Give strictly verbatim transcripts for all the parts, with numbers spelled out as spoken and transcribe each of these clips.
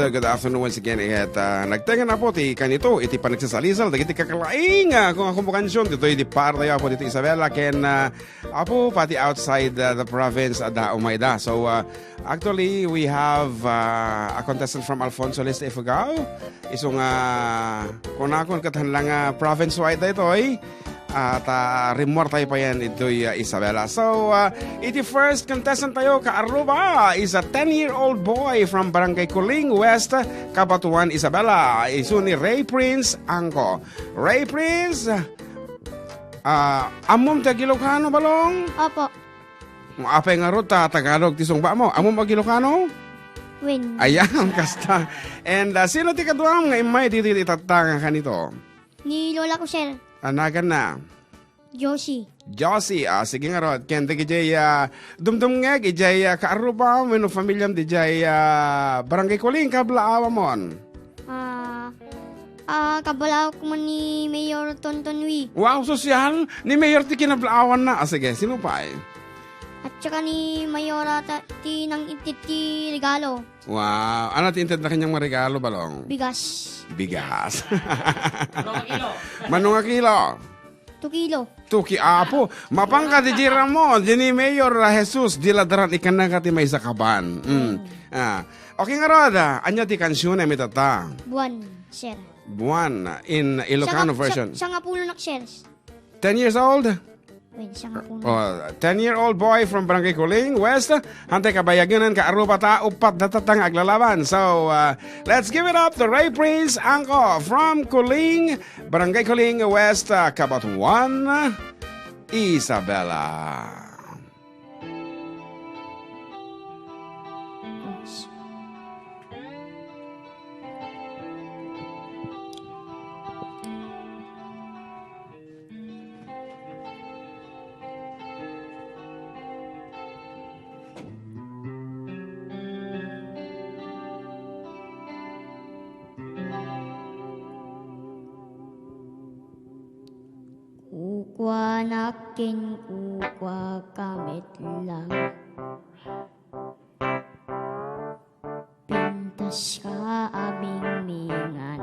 Good afternoon once again. Ket, ah, nagtengen, Apo, ti kanito iti panagsasalisal dagiti kakalaing, ah, kung a kansion ditoy idi partayo, Apo, ditoy Isabela ken, ah, Apo, pati outside, ah, the province, adda umayda. So, ah, actually, we have, ah, a contestant from Alfonso Leste, Ifugao. Isu nga kunakon ket haan la nga province-wide daytoy. At, ah, rimmuartayo payen ditoy, ah, Isabela. So, ah, iti first contestant tayo, kaarruba, is a ten-year-old boy from Barangay Kuling West, Cabatuan, Isabela. Isu ni Ray Prince Angco. Ray Prince, ah, ammom ti Ilocano, Balong? Opo. Apay ngarud ta Tagalog ti sungbamo? Ammom Ilocano? Wen. Ayan, kasta. And, ah, sino ti kaduam nga immay ditoy itatta nga kanito? Ni lola ko, sir. Anaganna? Josie. Josie, ah, sige ngarud. Ken dagijay, ah, dumdumngeg, ijay, ah, kaarruba, wenno familiam, dijay, ah, Barangay Kuling, kablaawamon? Ah, ah, kablaawak man ni Mayor Tonton Wee. Wow, sosyal! Ni Mayor ti kinablaawanna. Ah, sige, sino pay? At saka ni Mayora ta-, ti nangitid ti regalo. Wow. Ano ti intedna kaniak nga regalo, Balong? Bigas. Bigas. Mano nga kilo? Two kilo. Two ki-, apo. Mapanka, di Ramon, di ni Mayor, ah, Jesus, di ladran ikannaka ti maysa kaban. Mm. Ah. Okay ngarud, ah, ania ti kansion a itatta? Buwan, sir. Buwan, in Ilocano version. Sanga-, sa-, sangapulo nak, sir. Ten years old? Wait, sangapulo. Oh, ten-year-old boy from Barangay Kuling West. Hantay kabayagen, kaarruba ta, uppat datatta nga aglalaban. So, uh, let's give it up to Ray Prince Angco from Kuling, Barangay Kuling West, uh, Cabatuan, Isabela. Kukuanak ken kukuaka met lang. Pintaska a bingmingan.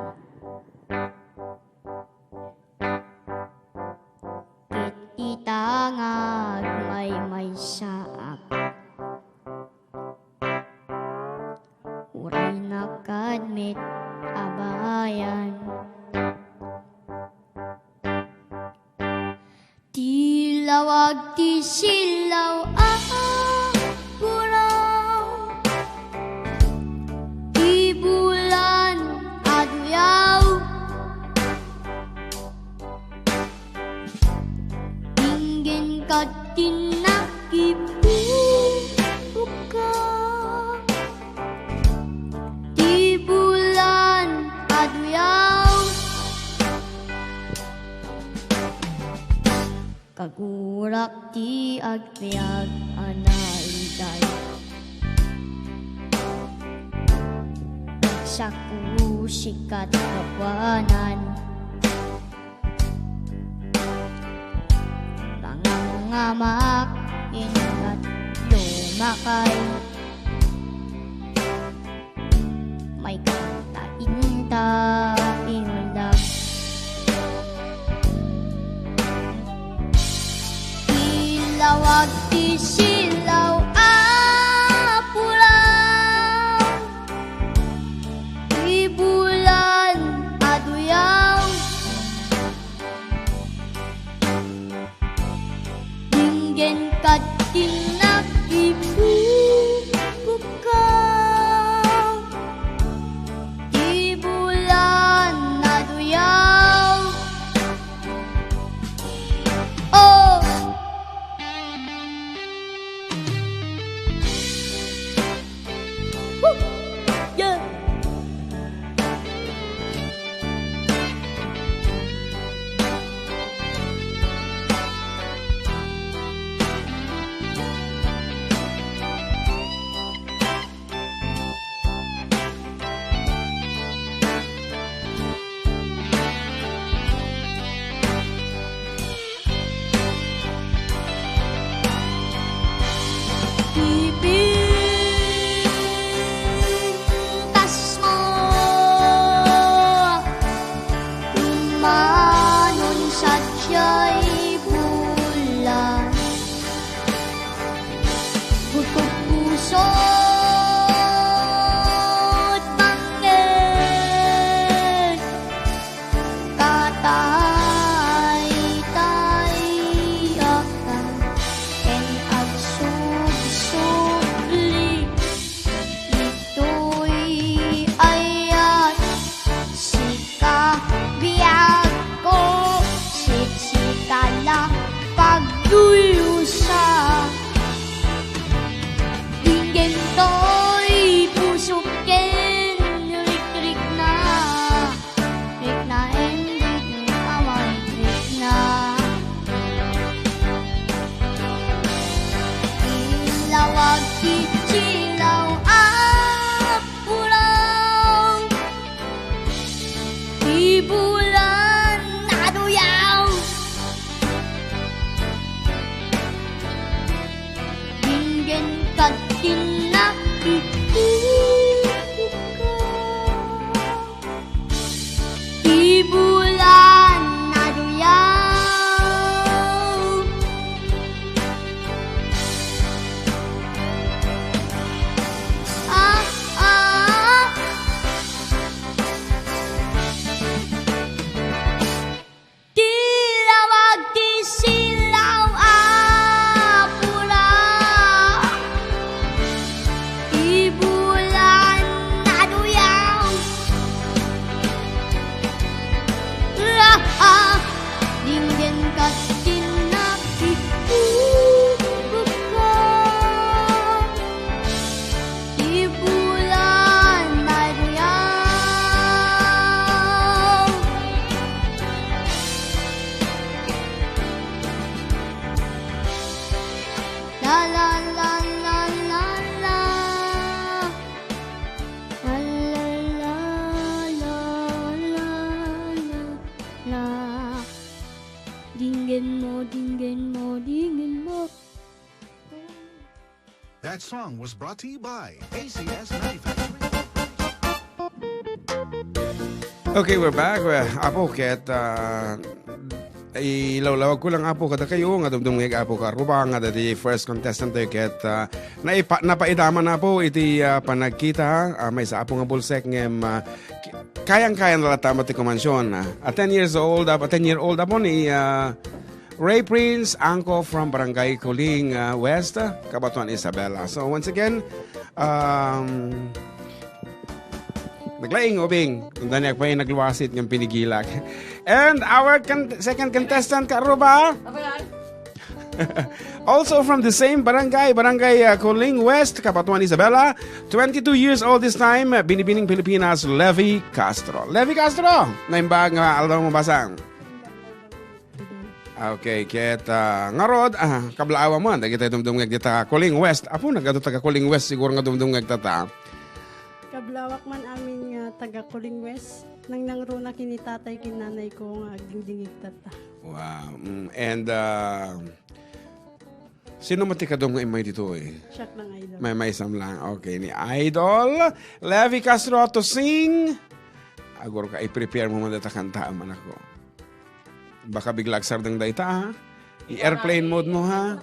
Ket ita nga agmaymaysaak, uray nakad met a bayan. Ti lawag ti silaw a puraw, ti bulan a duyaw. Inggen ket ti nakipupukka, ti bulan a duyaw. Kagurak ti agbiag a naiday. Saku sikat kapuanan. Pangangamak ingat lumakay. May kanta inta inuldag. Ilawag ti silaw a puraw, ti bulan a duyaw. Inggen ket ti nakipupukka, ti bulan a duyaw. Oh! Manon sadiay bulan, butod puso't bangkit, kataytayakan ken agsubsubli. Ditoy ayat, sika biagko, siksika la pagdusa. Dinggen toy pusok ken rikrikna. Rikna and rikna, awan rikna. Inlawag ti silaw a pulaw. Ti bulan naduyaw. Dinggen ket kinna, ikukuka. Ti bulan naduyaw. Ah, ah. Ti lawag ti silaw a pula. Ti bulan naduyaw. Ah, ah. Dinggen ket kinna, ikukuka. Ti bulan naduyaw. La, la, la, la, la, la. La, la, la, la, la, la, la. Dinggen mo, dinggen mo, dinggen mo. That song was brought to you by A C S Manufacturing. Okay, we're back. Well, Apo, ket, ah, ilawlawag ko lang, Apo, kadakayo nga dumdumngeg, Apo, karuba nga dati first contestant tayo, ket, ah, naipa-, napaidama na, Apo, iti, ah, panagkita, ah, maysa, Apo, nga bulsek, ngem, ah, ki-, kayang-kayang na latta met ti kumansion, ah. A ten years old, ah, a ten year old, Apo, ni, ah, Ray Prince Angco from Barangay Coling, uh, West, uh, Cabatuan, Isabela. So once again, um, naglaing ubing, tanda niya pa yung nagluwasit yung pinigilak. And our con-, second contestant, Karuba. Also from the same barangay, Barangay, uh, Coling West, Cabatuan, Isabela, twenty-two years old this time, uh, Binibining Pilipinas, Levi Castro. Levi Castro, naimbag nga aldaw mo basang. Okay, ket, ah, ngarud, ah, kablaawan man dagiti dumdumngeg dita Coling West. Apo, nagadu taga Coling West siguro nga dumdumngeg tatta. Kablawak man amin nga taga Coling West. Nangnangruna ken ni tatay ken nanay ko nga agdingdingig tatta. Wow. Mm, and, ah, sino man ti kadum nga immay ditoy? Siak lang, Idol. May, maysam lang. Okay, ni Idol Levi Castro to sing. Agurka, i-prepare mo man data kanta, manakko. Baka bigla agsardeng dayta, ha? I-airplane mode mo, ha?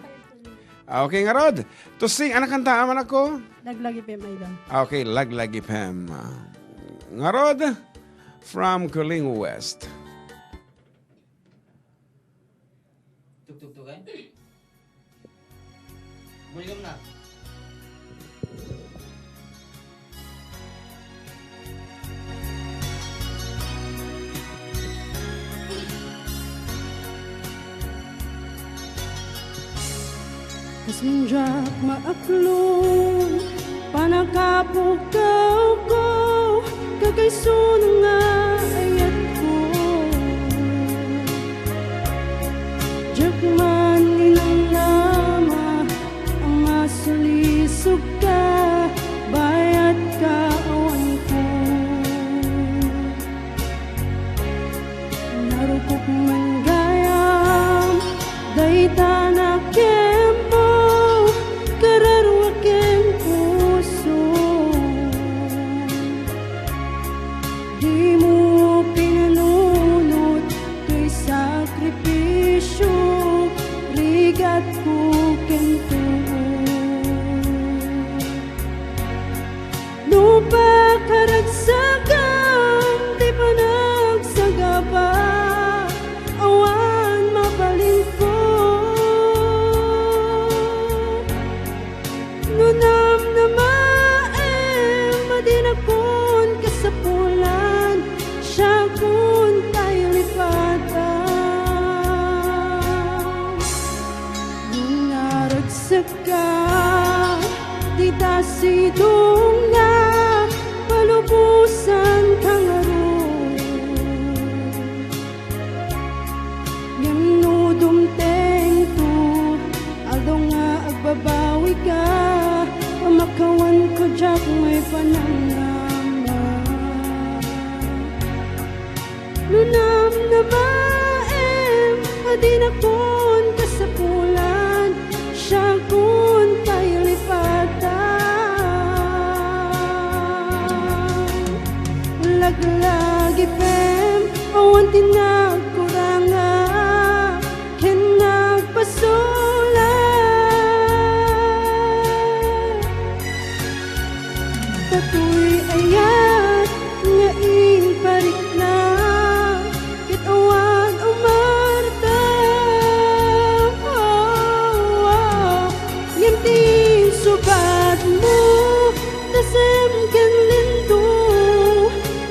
Ah, okay, ngarud. To sing, ano kanta, manakko? Laglag F M, Idol. Ah, okay, Laglag F M. Ngarud, from Coling West. Tugtugtugan? Volume na. Kasman diak maaklon, panakapugawko, kakaisunga ayatko. Diak man inangnama a masulisogka, bayatka awanko. Narukop man gayam dayta nakempo, kararua ken puso. Dimo pinanunot Dumtengto, aldaw nga agbabawika, pamakawanko diak maipanamnama. No namnamaem a dinakon kasapulan, siakon pay lipatan. Laglagipem, awan ti nagkuranga, ken nagpasulat. Datoy ayat nga imparikna, ket awan umarta. Ngem ti insubatmo, tasem ken lindo,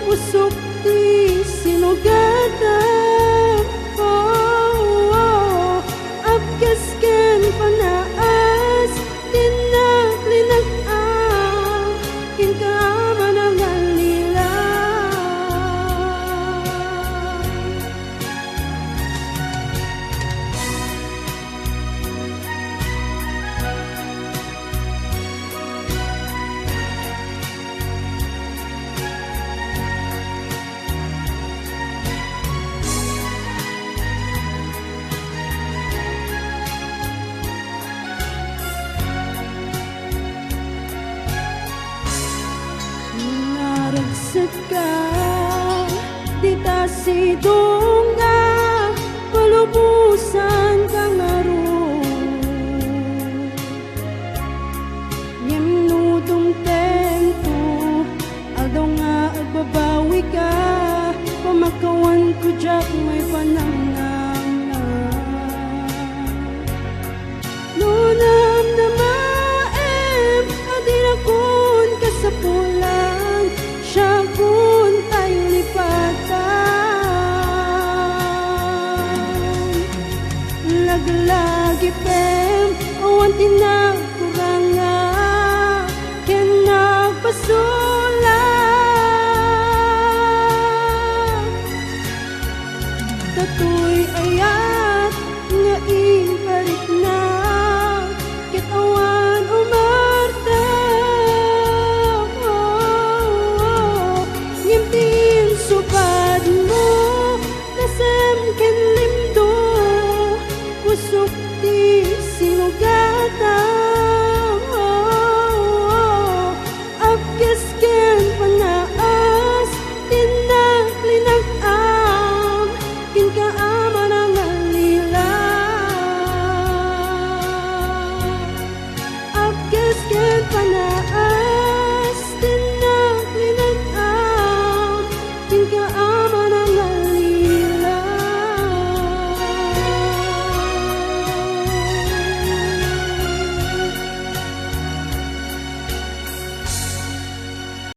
pusok ti sinugatam. Oh, oh, apkas ken panaas, ti naklinag-am kenka a manangallilaw. Naragsekka, dita sidongga, palubosanka ngarud. Ngem no dumtengto, aldaw nga agbabawika, pamakawanko diak maipanamnama. No namnamaem a dinakon kasapulan, siakon pay lipatan. Laglagipem, awan ti nagkuranga, ken nagpasulat. Datoy ayat nga imparikna.